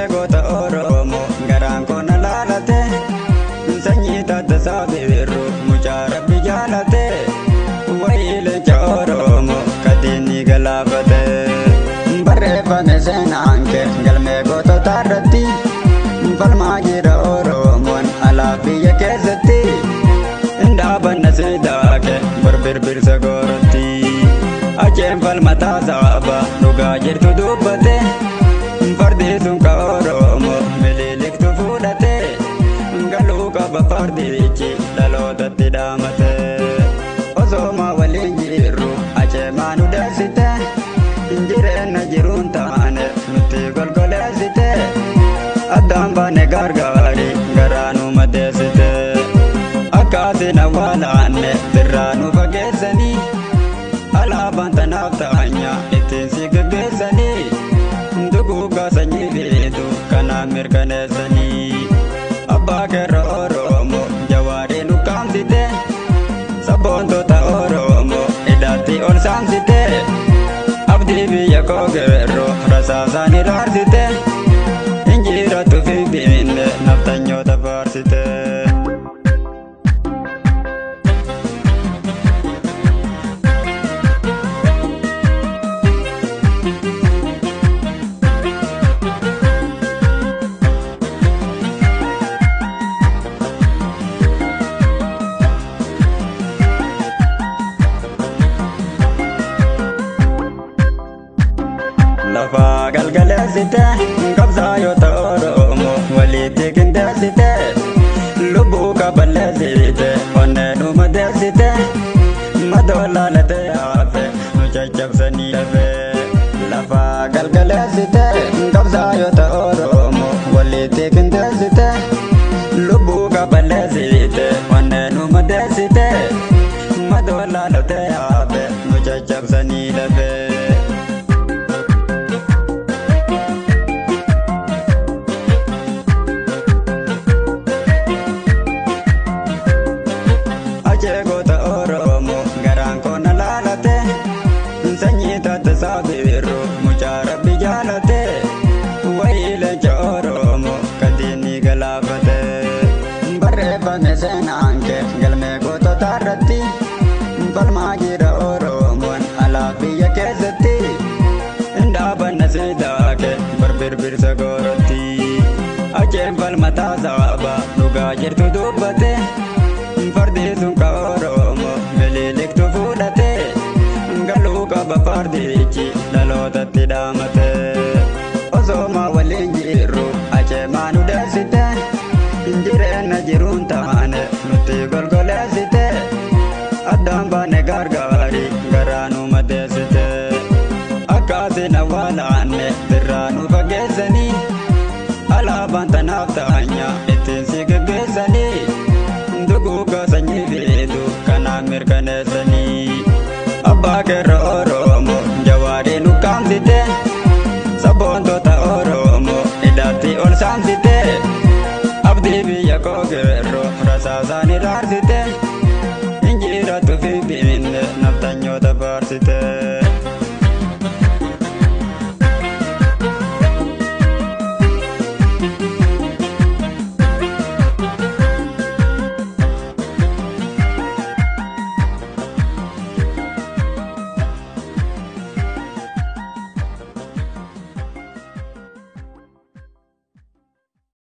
Achee goota Oromoo garaan koo na laalate, sanyii Taaddasaa Bidiruu mucaa Rabbi jaalate, wayii leenca Oromoo kadiinni galaafate. Barreeffame seenaan kee galmee goototaa irratti, falmaa jira Oromoon alaa biyya keessatti. Dhaabanna siidaa kee bor birbirsa goorotti. Acheen falmataa saaba dhugaa jirtu dubbate, fardi sun ka Oromoo Mililiktu fuudhate, galuu qaba fardichi dhalootatti dhaamate. Osooma waliin jirru acheemaa nu deessite, jireenya jiruun taane nutti golgoleessite, addaan baane gargaari garaa nu madeessite. Akkaatiin awwaalaanne birraa nu fageessanii, alaabaan tanaaf ta'anya ittiin si geggeessanii, duguuggaa sanyii fiitu kanaan mirkaneessanii. Abbaa keerra Oromoo Jawaarii nu kaamsite, sabboontota Oromoo hidhaatti ol saamsite, abdii biyya koo geerroo rasaasaan iraarsite, injirattu finfinne naftanyoota faarsite. Lafa galgaleessite qabsaayota Oromoo walitti qindeessite, lubbuu kaballeessite onnee nu madeessite, madoolalate hafe nu caccabsanii hafe. Lafa galgaleessite qabsaayota Oromoo walitti qindeessite, lubbuu kaballeessite onnee nu madeessite, madoolalate hafe nu caccabsanii hafe. Achee goota Oromoo garaan koo na laalate, sanyii Taaddasaa Bidiruu mucaa Rabbi jaalate, wayii leenca Oromoo kadiinni galaafate. Barreeffame seenaan kee galmee goototaa irratti, falmaa jira Oromoon alaa biyya keessatti. Dhaabanna siidaa kee bor birbirsa goorotti. Acheen falmataa saaba dhugaa jirtu dubbate, fardi sun ka Oromoo Mililiktu fuudhate, galuu qaba fardichi dhalootatti dhaamate. Osooma waliin jirru acheemaa nu deessite, jireenya jiruun taane nutti golgoleessite, addaan baane gargaari garaa nu madeessite. Akkaatiin awwaalaanne birraa nu fageessanii, alaabaan tanaaf ta'anya ittiin si geggeessanii, duguuggaa sanyii fiitu kanaan mirkaneessanii. Abbaa keerra